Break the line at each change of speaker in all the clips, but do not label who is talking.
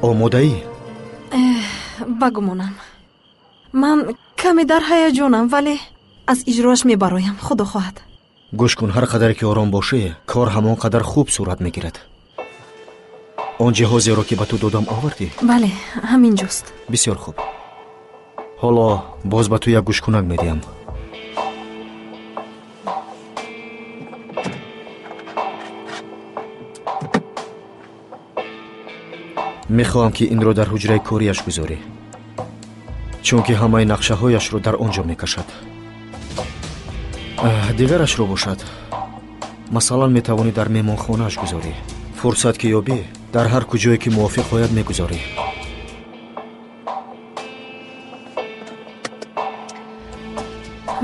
Омодаӣ?
Ба гумонам. Ман каме дар ҳаяҷонам, вале аз иҷроаш мебароям, худо хоҳад.
Гӯш кун, ҳар қадаре ки ором бошӣ, кор ҳамон қадар хуб сурат мегирад. Он ҷиҳозеро, ки ба ту додам, овардӣ?
Бале, ҳамин ҷост.
Бисёр хуб. Ҳоло боз ба ту як гӯшкунак медиҳам. Мехоҳам, ки инро дар ҳуҷраи кориаш гузорӣ, чунки ҳамаи нақшаҳояшро дар он ҷо мекашад. Дигарашро бошад, масалан, метавонӣ дар меҳмонхонааш гузорӣ. Фурсат ки ёбӣ, дар ҳар куҷое ки мувофиқ ояд мегузорӣ.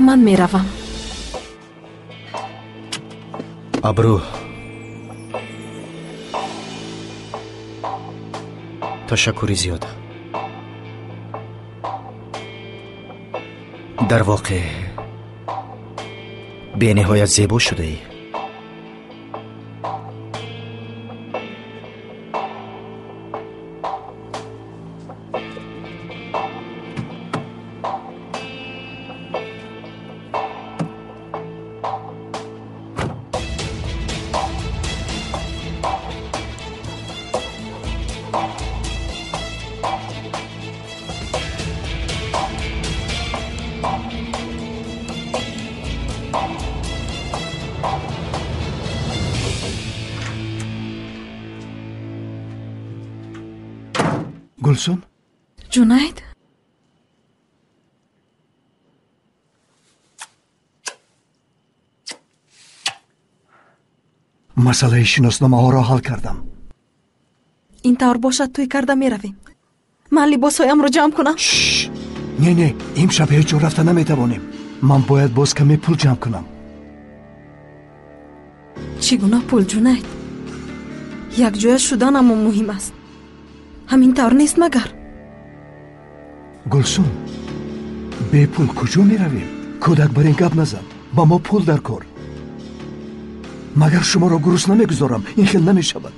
Ман меравам.
Абрӯ, ташаккури зиёд. Дар воқеъ бениҳоят зебо шудаӣ.
Гулсум?
Ҷунайд?
Масъалаи шиносномаҳоро ҳал кардам.
Ин тавр бошад, тӯй карда меравем. Ман либосҳоямро ҷамъ кунам.
Не, не, имшаб ҳеҷ ҷо рафта наметавонем. Ман бояд боз каме пул ҷамъ кунам.
Чӣ гуна пул, Ҷунайд? Якҷоя шуданамон муҳим аст. Ҳамин тавр нест магар?
Гулсум, бепул куҷо меравем? Кӯдак бар ин гап назан. Ба мо пул дар кор. Магар шуморо гурусна мегузорам? Ин хел намешавад.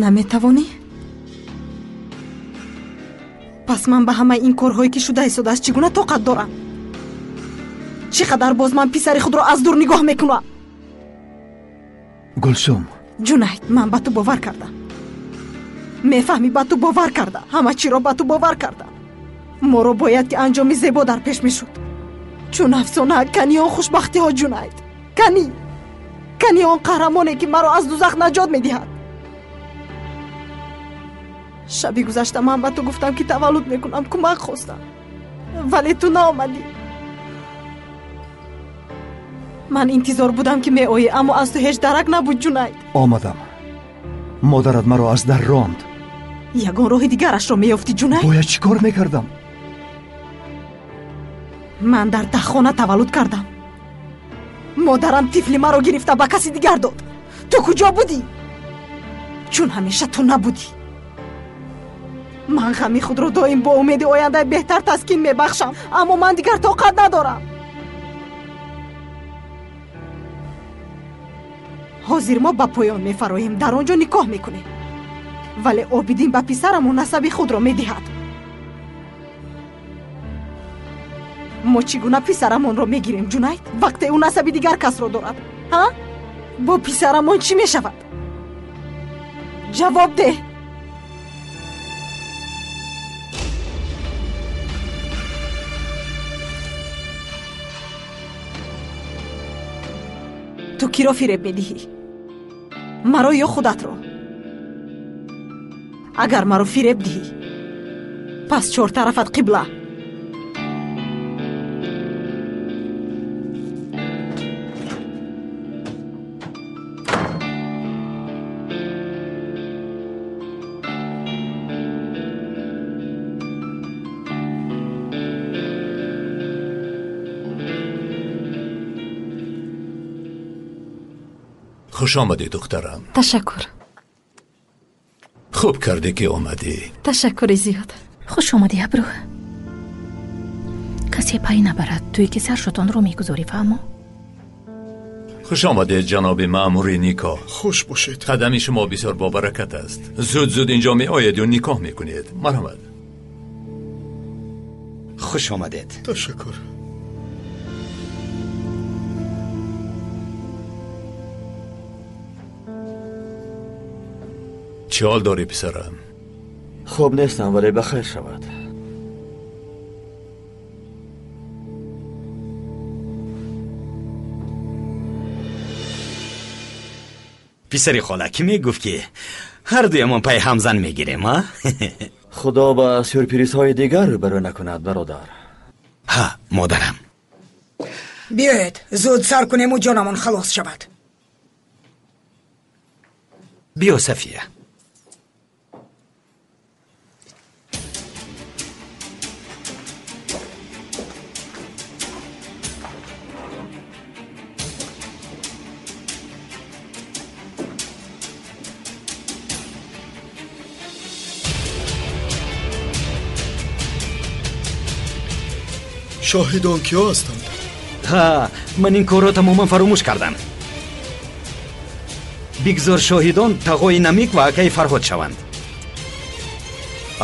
Наметавонӣ? Пас ман ба ҳамаи ин корҳое ки шуда истодааст чӣ гуна тоқат дорам? Чӣ қадар боз ман писари худро аз дур нигоҳ мекунам?
Гулсум.
Ҷунайд, ман ба ту бовар кардам. Мефаҳмӣ, ба ту бовар кардам. Ҳама чиро ба ту бовар кардам. Моро бояд ки анҷоми зебо дар пеш мешуд. Чун афсона, кани он хушбахтиҳо, Ҷунайд. Кани. Кани он қаҳрамоне, ки маро аз дузах наҷот медиҳад. Шаби гузашта ман ба ту гуфтам, ки таваллуд мекунам, кӯмак хостам. Вале ту наомадӣ. Ман интизор будам, ки меоӣ, аммо аз ту ҳеҷ дарак набуд, Ҷунайд.
Омадам. Модарат маро аз дар ронд.
Ягон роҳи дигарашро меёфтӣ, Ҷунайд?
Бояд чӣ кор мекардам?
Ман дар таххона таваллуд кардам. Модарам тифли маро гирифта ба каси дигар дод. Ту куҷо будӣ? Чун ҳамеша ту набудӣ. Ман ғами худро доим бо умеди ояндаи беҳтар таскин мебахшам, аммо ман дигар тоқат надорам. Ҳозир мо ба поён мефароем, дар он ҷо никоҳ мекунем. Вале Обидин ба писарамон насаби худро медиҳад. Мо чӣ гуна писарамонро мегирем, Ҷунайд, вақте ӯ насаби дигар касро дорад? Ҳа? Бо писарамон чӣ мешавад? Ҷавоб деҳ. Ту киро фиреб медиҳӣ? Маро ё худатро? Агар маро фиреб диҳӣ, пас чортарафат қибла.
Хуш омадӣ, духтарам.
Ташаккур.
Хуб кардӣ, ки омадӣ.
Ташаккури зиёд. Хуш омадӣ, Абрӯ.
Касе пай набарад. Туе ки сар шуд, онро мегузорӣ, фаҳмо?
Хуш омадед, ҷаноби маъмури никоҳ.
Хуш бошед.
Қадами шумо бисёр бобаракат аст. Зуд зуд инҷо меоеду никоҳ мекунед. Марҳамат.
Хуш омадед.
Ташаккур.
Чӣ ҳол дорӣ, писарам?
Хуб нестам, вале ба хайр шавад.
Писари хола, кӣ мегуфт, ки ҳардуямон пай ҳам зан мегирем, а?
Худо ба сюрпризҳои дигар рӯбарӯ накунад, бародар.
Ҳа, модарам.
Биёед, зуд сар кунему ҷонамон халос шавад.
Биё, Сафия.
Шоҳидон киҳо ҳастанд?
Ҳа, ман ин корро тамоман фаромӯш кардам. Бигзор шоҳидон тағои Намик ва акаи Фарҳод шаванд.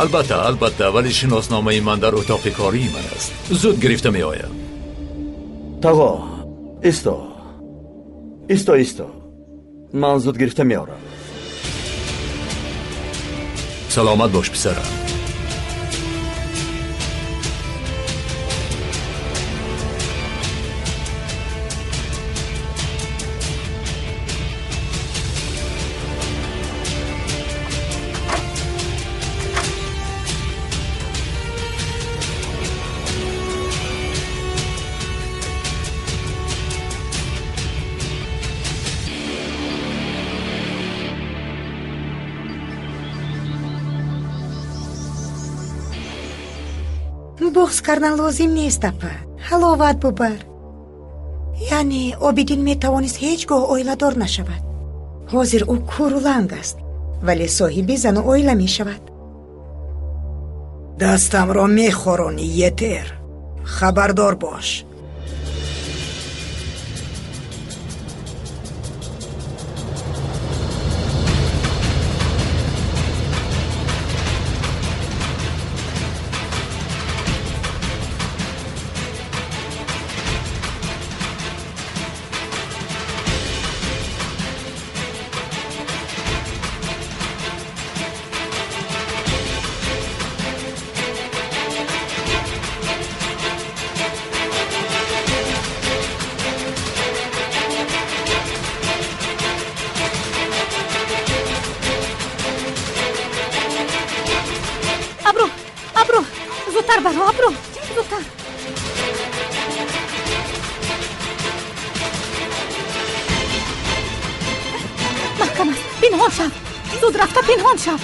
Албатта, албатта, вале шиносномаи ман дар утоқи кории ман аст. Зуд гирифта меоям.
Тағо, исто, исто, исто, ман зуд гирифта меорам.
Саломат бош, писарам.
Буғз кардан лозим нест, апа. Ҳаловат бубар. Яъне Обидин метавонист ҳеҷ гоҳ оиладор нашавад. Ҳозир ӯ куру ланг аст, вале соҳиби зану оила мешавад. Дастамро мехӯронӣ, Етер. Хабардор бош.
Зудтар баро, Аброр, зудтар. Маҳкам аст, пинҳон шав. Зуд рафта пинҳон шав.